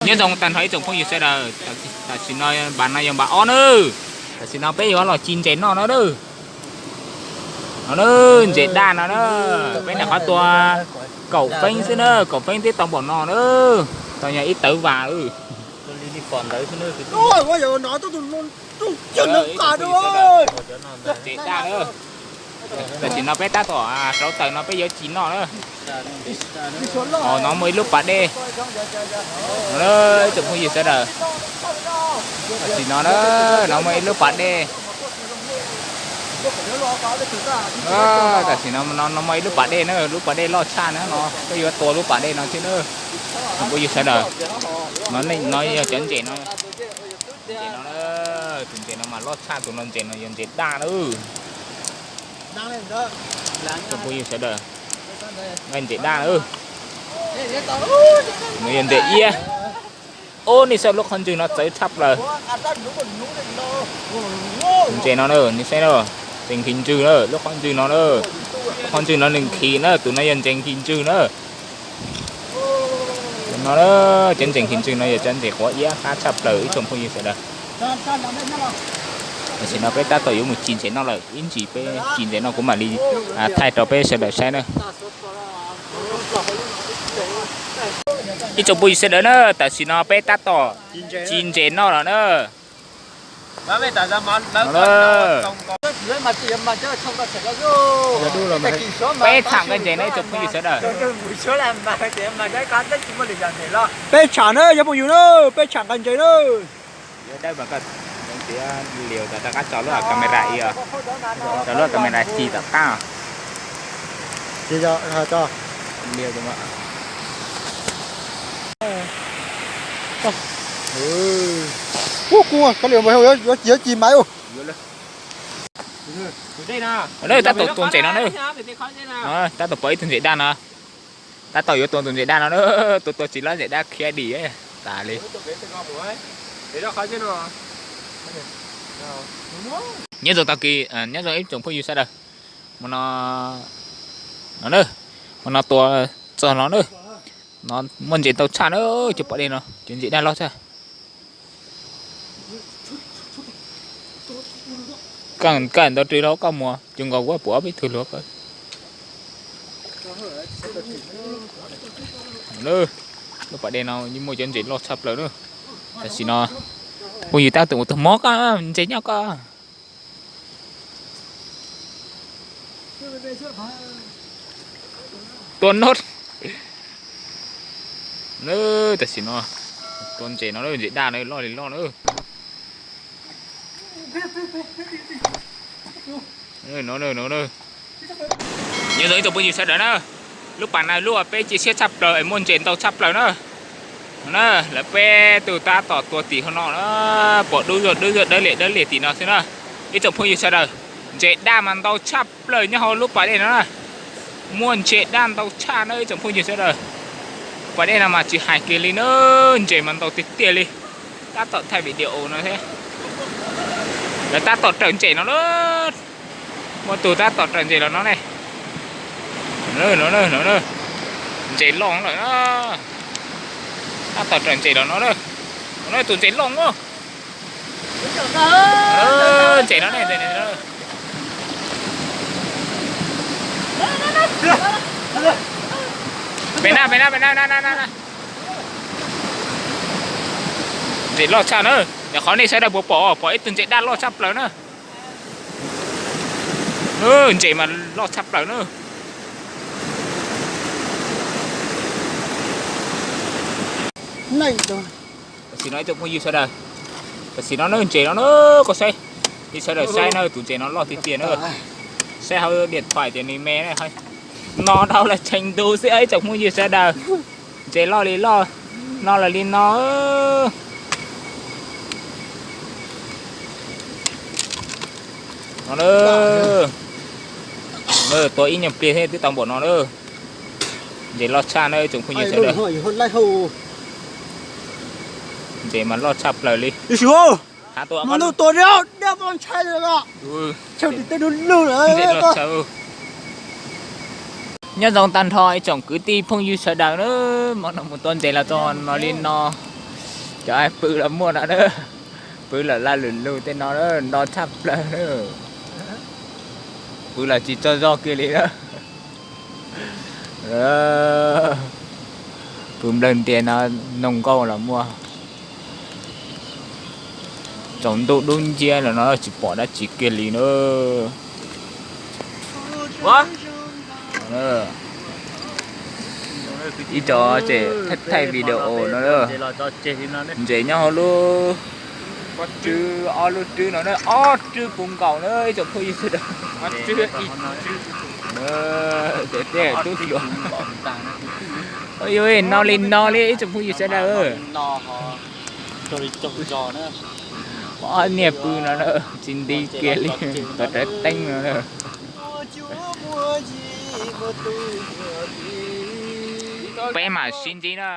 Nyob zoo tag nrho ib tsoom phooj ywg sawv daws, tam sim no npas no yog npas ob na. Tam sim no peb yuav los ci ntses noj no na. No na, ntses daj no na. Peb nyuam qhuav tua kaum feeb xwb na, kaum feeb twb tau npaum no na. Tau yog ib tawv vas. Ntses daj na. Tam sim no peb tab tom rauv taws no peb yuav ci noj na. No muaj ib lub pas dej. Ib tsoom phooj ywg sawv daws, tam sim no na, no muaj ib lub pas dej. Tam sim no no muaj ib lub pas dej na, lub pas dej loj tshaj na no, peb yuav tua lub pas dej no thiab na. Tsoom phooj ywg sawv daws, no yog cov ntses no. Ntses no, tus ntses no mas loj tshaj, tus no ntses no yog ntses daj na. Tsoom phooj ywg sawv daws, ntses daj na. No yog ntses iab. Ub, nej saib lub qhov ntswg no txawv tshaj plaws. Tus ntses no na, nej saib na, tseem nqhis ntswg na, lub qhov ntswg no na. Lub qhov ntswg no nws nqhis na, tus no yog ntses nqhis ntswg na. No, cov ntses nqhis ntswg no yog cov ntses quav iab qab tshaj plaws ib tsoom phooj ywg sawv daws. Tam sim no peb tab tom yuav mus ci ntses noj lawm, ib ntsis peb ci ntses noj kuv mam li thaij rau peb sawv daws saib na. Ib tsoom phooj ywg sawv daws na, tam sim no peb tab tom ci ntses noj lawm na. Peb tsham nqaij ntses na ib tsoom phooj ywg sawv daws. Peb tsham na cov phooj ywg na, peb tsham nqaij ntses na. Lias rov qab tso lub camera i, tso lub camera ci tom qab. Ub, kuv koj li yuav ci mas. Tab tom tua ntses no na. Tab tom pom ib tug ntses daj no. Tab tom yuav tua tus ntses daj no na. Tua tua tsis loj ntses daj khiav dim tas li. Nyob zoo tag kis, nyob zoo ib tsoom phooj ywg sawv daws. Hmo no, hmo no tua txog no na. No muaj ntses ntau tshaj na, cov pas dej no cov ntses daj loj tshaj. Kaj ntawd ris hlo koj muag, cov nkaus kuv pom ob peb tug hluav. Lub pas dej no yeej muaj cov ntses loj tshaj plaws na. Tam sim no phooj ywg tab tom ua tus mob koj, ntses nyob koj. Tua nod. Tam sim no tua ntses no, ntses daj no loj li loj na. Nyob zoo ib tsoom phooj ywg sawv daws na, lub pas no lub peb cia siab tshaj plaws es muaj ntses ntau tshaj plaws na. Na, lawv peb tug tab tom tua tim hauv no na, pom dub zuag dub zuag dawb liam dawb liam tim no xwb na. Ib tsoom phooj ywg sawv daws, ntses daj mas ntau tshaj plaws nyob hauv lub pas dej no na. Muaj ntses daj ntau tshaj na ib tsoom phooj ywg sawv daws. Pas dej no mas tsis hais kiag li na, ntses mas ntau tiag tiag li. Tab tom thaij video no thiab. Lawv tab tom raws ntses no lawm. Muaj tus tab tom raws ntses los no ne. No, ntses loj lawm na. Tab tom raws ntses los no na. No tus ntses loj na. Ntses no ne. Pem na, pem na, pem na, na, na, na. Ntses loj tshaj na. Nyuam qhuav nej sawv daws puas pom, pom ib tug ntses daj loj tshaj plaws na. Ntses mas loj tshaj plaws na. Tam sim no ib tsoom phooj ywg sawv daws, tam sim no na ntses no na, koj saib, nej sawv daws saib na, tus ntses no loj tiag tiag na. Saib hauv điện thoại ces nws me na, no dhau los tseem ntu xwb ib tsoom phooj ywg sawv daws. Ntses loj li loj, no los li no. No na, tua ib nyuag pliag thiab twb tau npaum no na. Ntses loj tshaj na ib tsoom phooj ywg sawv daws. Ntses mas loj tshaj plaws li. Nyob zoo tag nrho ib tsoom kwv tij phooj ywg sawv daws na, hmo no mus tua ntses los txog no li no. Cov pw los muaj no na, pw los laj lus lug tej no na, nto tshaj plaws na. Pw los tsis tsaug zog kiag li na. Pw nplawg ntias no, noog nkauj los muaj. Tsaus ntuj dub nciab los no tsis pom dab tsi kiag li na. Ib co thaij video no, ntses nyob hauv lub rwb, ob lub rwb no na, ob rwb puv nkaus na ib tsoom phooj ywg sawv daws. Tej tub hluas, no li no li ib tsoom phooj ywg sawv daws. Ob niag pw no na, tsis nti kiag li, tom rawv teeb no na. Peb mam sib ntsib na.